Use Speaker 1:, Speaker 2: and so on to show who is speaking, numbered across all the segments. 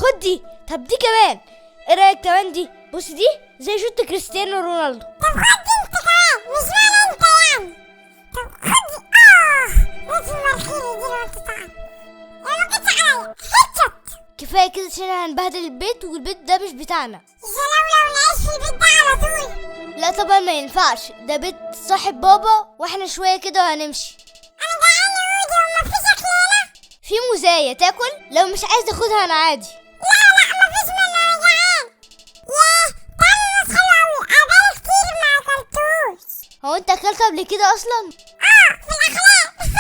Speaker 1: خد دي. طب دي كمان، ايه رايك كمان دي؟ بص دي زي شوت كريستيانو رونالدو.
Speaker 2: طب خد دي انت كمان، مش معنى انت يعني. طب خد دي. رجل مرخيري دي لو انت تعال. يا ما جتش عليا headshot.
Speaker 1: كفاية كده عشان هنبهدل البيت، والبيت ده مش بتاعنا.
Speaker 2: يا لو نعيش في البيت ده على طول.
Speaker 1: لا طبعا ما ينفعش، ده بيت صاحب بابا واحنا شوية كده وهنمشي.
Speaker 2: انا جعان يا ودي ومفيش اكل هنا.
Speaker 1: في موزايه تاكل؟ لو مش عايز تاخدها انا عادي.
Speaker 2: لا مفيش منه، انا جعان. ياه طعم الموز حلو قوي، انا بقالي كتير ما اكلتوش.
Speaker 1: هو انت اكلت قبل كده اصلا؟
Speaker 2: في الاحلام.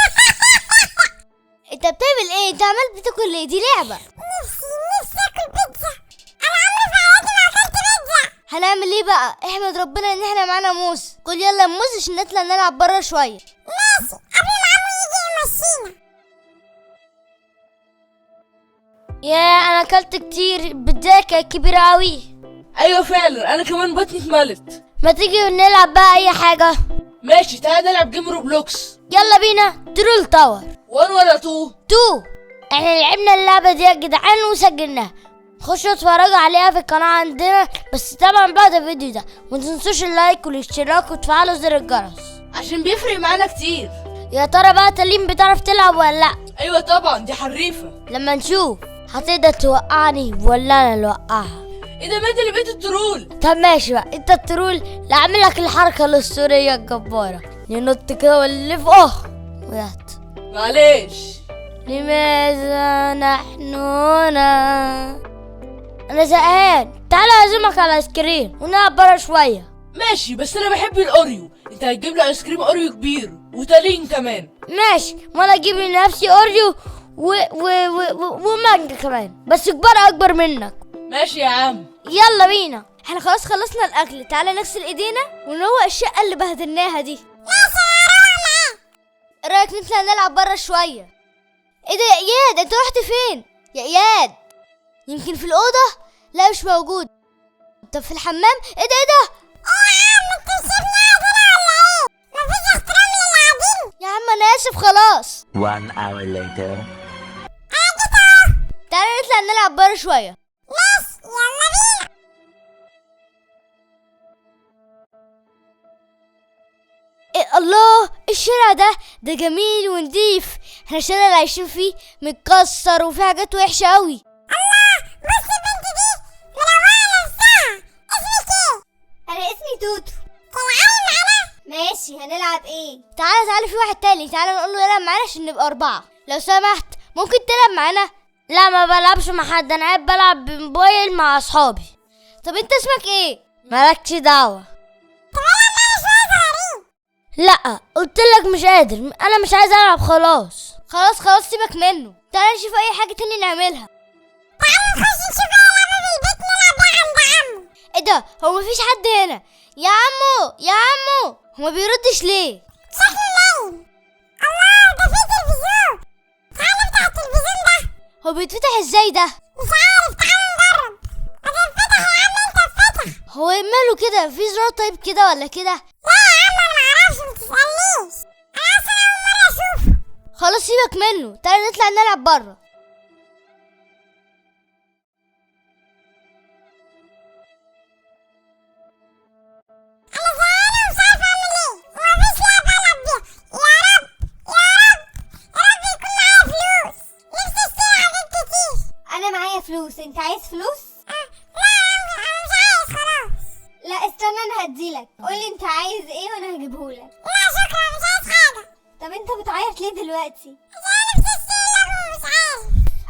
Speaker 1: انت بتعمل ايه؟ انت عمال بتاكل ليه؟ دي لعبه.
Speaker 2: نفسي اكل بيتزا، انا عمري في حياتي ما اكلت بيتزا.
Speaker 1: هنعمل ايه بقى؟ احمد ربنا ان احنا معانا موز. قول يلا موز عشان نطلع نلعب بره شوية.
Speaker 2: ماشي، قبل ما عمو يجي يمشينا.
Speaker 1: يا انا اكلت كتير، البيتزا كانت كبيرة قوي.
Speaker 3: ايوه فعلا، انا كمان بطني اتملت.
Speaker 1: ما تيجي نلعب بقى اي حاجة؟
Speaker 3: ماشي، تعالى نلعب game Roblox.
Speaker 1: يلا بينا. Troll Tower
Speaker 3: 1 ولا 2؟
Speaker 1: 2. احنا لعبنا اللعبة دي يا جدعان وسجلناها، خشوا اتفرجوا عليها في القناة عندنا، بس طبعا بعد الفيديو ده. وما تنسوش ال like والاشتراك وتفعلوا زر الجرس
Speaker 3: عشان بيفرق معانا كتير.
Speaker 1: يا ترى بقى تليم بتعرف تلعب ولا لا؟
Speaker 3: ايوه طبعا، دي حريفه.
Speaker 1: لما نشوف هتقدر توقعني ولا انا اللي اوقعها.
Speaker 3: ايه ده، ما انت اللي بقيت ال troll.
Speaker 1: طب ماشي بقى، انت ال troll اللي عامل لك الحركة الاسطورية الجبارة، ننط كده ونلف. وقعت.
Speaker 3: معلش.
Speaker 1: لماذا نحن هنا؟ انا زهقان، تعالى اعزمك على ايس كريم ونلعب بره شوية.
Speaker 3: ماشي، بس انا بحب ال Oreo. انت هتجيب لي ايس كريم Oreo كبير وتالين كمان.
Speaker 1: ماشي، وانا اجيب لنفسي Oreo و و و و ومانجا كمان، بس كبار اكبر منك.
Speaker 3: ماشي يا عم،
Speaker 1: يلا بينا. احنا خلاص خلصنا الاكل، تعالى نغسل ايدينا ونروق الشقة اللي بهدلناها دي.
Speaker 2: ماشي هروق معاك.
Speaker 1: ايه رايك نطلع نلعب بره شوية؟ ايه ده يا اياد، انت رحت فين يا اياد؟ يمكن في الاوضة. لا مش موجود. طب في الحمام؟ ايه ده ايه ده؟
Speaker 2: ايه يا عم، انت مش شايفني قاعد هنا ولا ايه؟ مفيش احترام للقاعدين.
Speaker 1: يا عم انا اسف خلاص.
Speaker 4: 1 hour later.
Speaker 2: انا جيت اهو.
Speaker 1: تعالى نطلع نلعب بره شوية.
Speaker 2: ماشي يلا بينا.
Speaker 1: إيه الله، الشارع ده جميل ونضيف. احنا الشارع اللي عايشين فيه متكسر وفيه حاجات وحشة قوي.
Speaker 2: الله، بص البنت دي مروقه نفسها. اسمك ايه؟
Speaker 5: انا اسمي توتو.
Speaker 2: تلعبي معانا؟
Speaker 5: ماشي، هنلعب ايه؟
Speaker 1: تعالى تعالى، في واحد تاني، تعالى نقول له يلعب معانا عشان نبقى 4. لو سمحت ممكن تلعب معانا؟ لا ما بلعبش مع حد، انا قاعد بلعب بموبايل مع اصحابي. طب انت اسمك ايه؟ مالكش دعوه.
Speaker 2: طب العب معانا شوية صغيرين.
Speaker 1: لا قلت لك مش قادر، انا مش عايز العب خلاص. خلاص خلاص سيبك منه، تعالى نشوف اي حاجة تاني نعملها.
Speaker 2: تعالى نخش نشوف اي لعبه في البيت نلعب بيها عند عمو.
Speaker 1: ايه ده، هو مفيش حد هنا؟ يا عمو يا عمو، هو ما بيردش ليه؟
Speaker 2: شكله نايم. الله، ده في تلفزيون. تعالى نفتح التلفزيون ده.
Speaker 1: هو بيتفتح ازاي ده؟
Speaker 2: مش عارف، تعالى نجرب. ما تتفتح يا عم، انت اتفتح.
Speaker 1: هو ماله كده؟ في زرار طيب كده ولا كده؟
Speaker 2: لا يا عم انا معرفش، ما تسألنيش، انا اصلا اول مرة اشوفه.
Speaker 1: خلاص سيبك منه، تعالى نطلع نلعب بره.
Speaker 2: انا زهقانة ومش عارفة اعمل ايه، ومفيش لعبة العب بيها. يا رب يا رب يا رب يكون معايا فلوس، نفسي اشتري حاجات كتير.
Speaker 5: انا معايا فلوس، انت عايز فلوس؟
Speaker 2: لا يا عم انا مش عايز خلاص.
Speaker 5: لا استنى انا هديلك، قولي انت عايز ايه وانا هجيبهولك.
Speaker 2: لا شكرا مش عايز حاجة.
Speaker 5: طب انت بتعيط ليه دلوقتي؟
Speaker 2: عشان نفسي اشتري لعبة ومش عارف.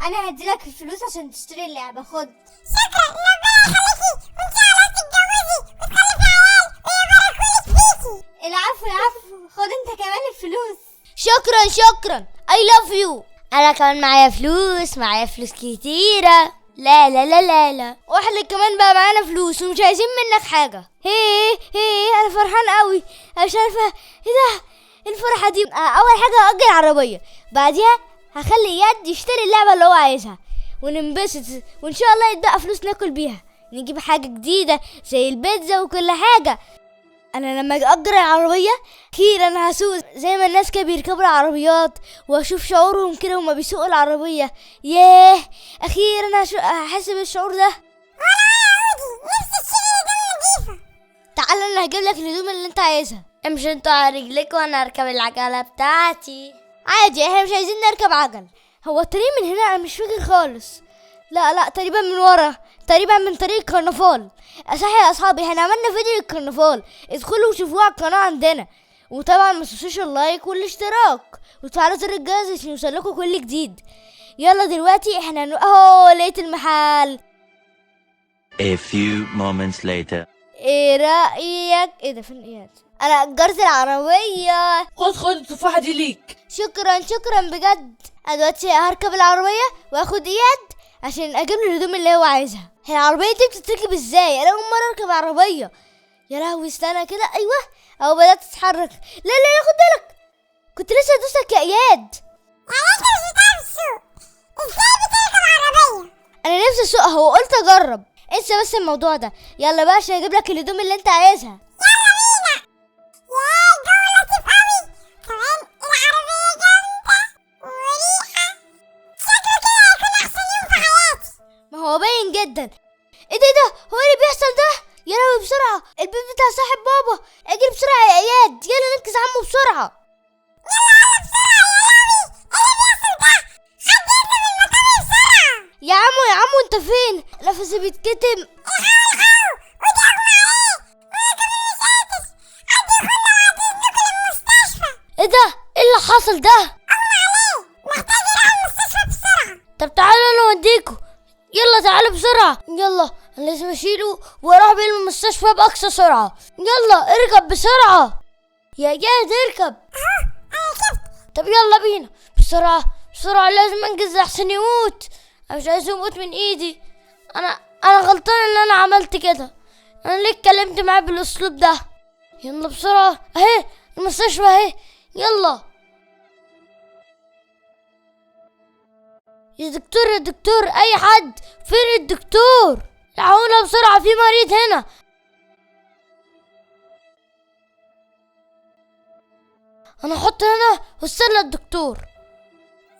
Speaker 5: انا هديلك الفلوس عشان تشتري اللعبة، خد.
Speaker 2: شكرا، ربنا يخليكي وان شاء الله تتجوزي وتخلفي عيال ويباركولك فيكي.
Speaker 5: العفو العفو، خد انت كمان الفلوس.
Speaker 1: شكرا شكرا، I love you. انا كمان معايا فلوس، معايا فلوس كتيرة. لا لا لا لا لا، واحنا كمان بقى معانا فلوس ومش عايزين منك حاجة. هي هي انا فرحان قوي، انا مش عارفة ايه ده الفرحة دي. اول حاجة هأجر عربية، بعديها هخلي اياد يشتري اللعبة اللي هو عايزها وننبسط، وان شاء الله يتبقى فلوس ناكل بيها، نجيب حاجة جديدة زي البيتزا وكل حاجة. انا لما اجي اجر العربية اخيرا انا هسوق زي ما الناس كانوا بيركبوا العربيات، واشوف شعورهم كده وهما بيسوقوا العربية. ياه اخيرا هحس بالشعور ده.
Speaker 2: وانا يا اودي نفسي اشتري هدوم نضيفه.
Speaker 1: تعالى انا هجيب لك الهدوم اللي انت عايزها.
Speaker 5: امشي انتوا على رجلك وانا اركب العجلة بتاعتي.
Speaker 1: عادي احنا مش عايزين نركب عجل. هو الطريق من هنا انا مش فاكر خالص. لا تقريبا من ورا، تقريبا من طريق الكرنفال. صح يا اصحابي، احنا عملنا فيديو الكرنفال، ادخلوا وشوفوه على القناة عندنا. وطبعا ما تنسوش ال like والاشتراك وتفعلوا زر الجرس عشان يوصلكوا كل جديد. يلا دلوقتي احنا اهو لقيت المحل.
Speaker 4: A few moments later.
Speaker 1: ايه رايك؟ ايه ده فين اياد؟ انا اجرت العربية.
Speaker 3: خد التفاحة دي ليك.
Speaker 1: شكرا شكرا بجد. انا دلوقتي هركب العربية واخد اياد عشان اجيب له الهدوم اللي هو عايزها. هي العربية دي بتتركب ازاي؟ انا اول مرة اركب عربية. يا لهوي استنى كده، ايوه اهو بدات تتحرك. لا لا لا خد بالك، كنت لسه هدوسك يا اياد.
Speaker 2: يعني انت مش بتعرف تسوق؟ ازاي بتركب عربية؟
Speaker 1: انا نفسي اسوقها وقلت اجرب. انسى بس الموضوع ده، يلا بقى عشان اجيب لك الهدوم اللي انت عايزها.
Speaker 2: يلا بينا. يا الجو لطيف قوي، كمان العربية جامدة وريحه، شكله كده هيكون احسن يوم في حياتي.
Speaker 1: ما هو باين جدا. ايه ده ده هو ايه اللي بيحصل ده؟ يا لهوي بسرعة، البيت بتاع صاحب بابا، اجري بسرعة يا اياد، يلا ننقذ عمه بسرعة.
Speaker 2: يلا بسرعة. يا لهوي ايه اللي بيحصل ده؟ حد يطلب المطافي بسرعة.
Speaker 1: يا عمو يا عمو انت فين؟ نفسي بيتكتم.
Speaker 2: الحقوا ودي اغمى عليه، وانا كمان مش قادر. حد ياخدنا بعد اذنكم للمستشفى.
Speaker 5: ايه ده؟ ايه اللي حصل ده؟
Speaker 2: اغمى عليه، محتاج يروح المستشفى بسرعة.
Speaker 5: طب تعالوا انا اوديكوا، يلا تعالوا بسرعة. يلا انا لازم اشيله واروح بيه المستشفى باقصى سرعة. يلا اركب بسرعة يا اياد، اركب.
Speaker 2: اهو انا ركبت.
Speaker 5: طب يلا بينا بسرعة بسرعة، لازم انجز احسن يموت. انا مش عايزه يموت من ايدي. انا غلطان ان انا عملت كده. انا ليه اتكلمت معاه بالاسلوب ده؟ يلا بسرعة، اهي المستشفى اهي. يلا يا دكتور يا دكتور، اي حد، فين الدكتور؟ الحقونا بسرعة، في مريض هنا. انا احط هنا واستنى الدكتور.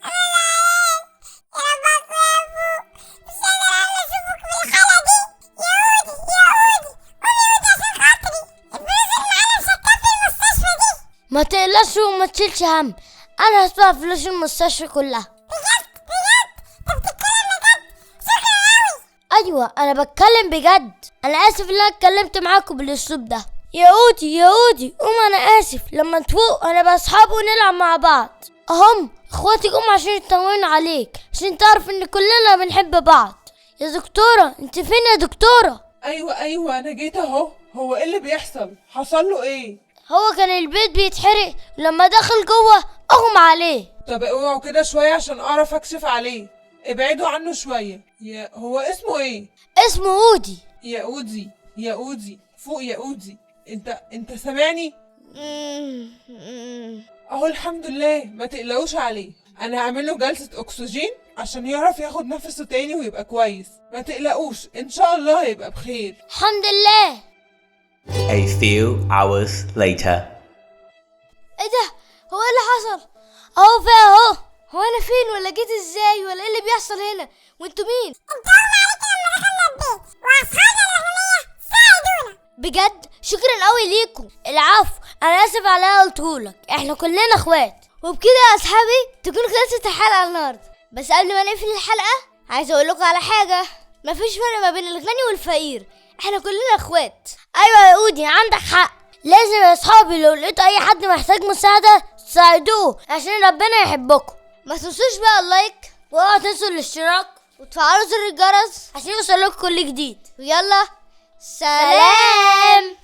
Speaker 2: انا زعلان يا رب اخويا فوق، مش قادر انا اشوفك بالحالة دي. يا اودي يا اودي قوم يا اودي عشان خاطري، الفلوس اللي معانا مش هتكفي المستشفى دي.
Speaker 5: ما تقلقش وما تشيلش هم، انا هدفع فلوس المستشفى كلها.
Speaker 2: بجد بجد؟ انت بتتكلم بجد؟ شكرا قوي.
Speaker 5: ايوه انا بتكلم بجد. انا اسف ان انا اتكلمت معاكم بالاسلوب ده. يا اودي يا اودي قوم، انا اسف. لما تفوق انا باصحابي ونلعب مع بعض. اهم اخواتي قوم عشان يطمنوا عليك، عشان تعرف ان كلنا بنحب بعض. يا دكتورة انت فين يا دكتورة؟
Speaker 6: ايوه انا جيت اهو. هو ايه اللي بيحصل؟ حصل له ايه؟
Speaker 5: هو كان البيت بيتحرق، لما دخل جوه اغمى عليه.
Speaker 6: طب اوعوا كده شوية عشان اعرف اكشف عليه. ابعدوا عنه شوية. يا هو اسمه ايه؟
Speaker 5: اسمه اودي.
Speaker 6: يا اودي يا اودي فوق يا اودي، انت سامعني؟ اهو الحمد لله، ما تقلقوش عليه. انا هعمل له جلسه اكسجين عشان يعرف ياخد نفسه تاني ويبقى كويس. ما تقلقوش ان شاء الله هيبقى بخير.
Speaker 5: الحمد لله.
Speaker 4: A few hours later.
Speaker 1: ايه ده؟ هو ايه اللي حصل؟ اهو فين اهو. هو انا فين ولا جيت ازاي ولا ايه اللي بيحصل هنا؟ وانتوا مين؟
Speaker 2: انت اغمى عليك لما دخلنا البيت، واصحابنا الاغنياء ساعدونا.
Speaker 1: بجد شكرا قوي ليكم.
Speaker 5: العفو، انا اسف على اللي قلتهولك، احنا كلنا اخوات.
Speaker 1: وبكده يا اصحابي تكون خلصت الحلقة النهارده. بس قبل ما نقفل الحلقة عايزه اقول لكم على حاجة، مفيش فرق ما بين الغني والفقير، احنا كلنا اخوات.
Speaker 5: ايوه يا اودي عندك حق. لازم يا اصحابي لو لقيتوا اي حد محتاج مساعدة تساعدوه عشان ربنا يحبكم.
Speaker 1: ما تنسوش بقى ال like،
Speaker 5: واوعوا تنسوا الاشتراك
Speaker 1: وتفعلوا زر الجرس
Speaker 5: عشان يوصلكوا كل جديد.
Speaker 1: ويلا سلام.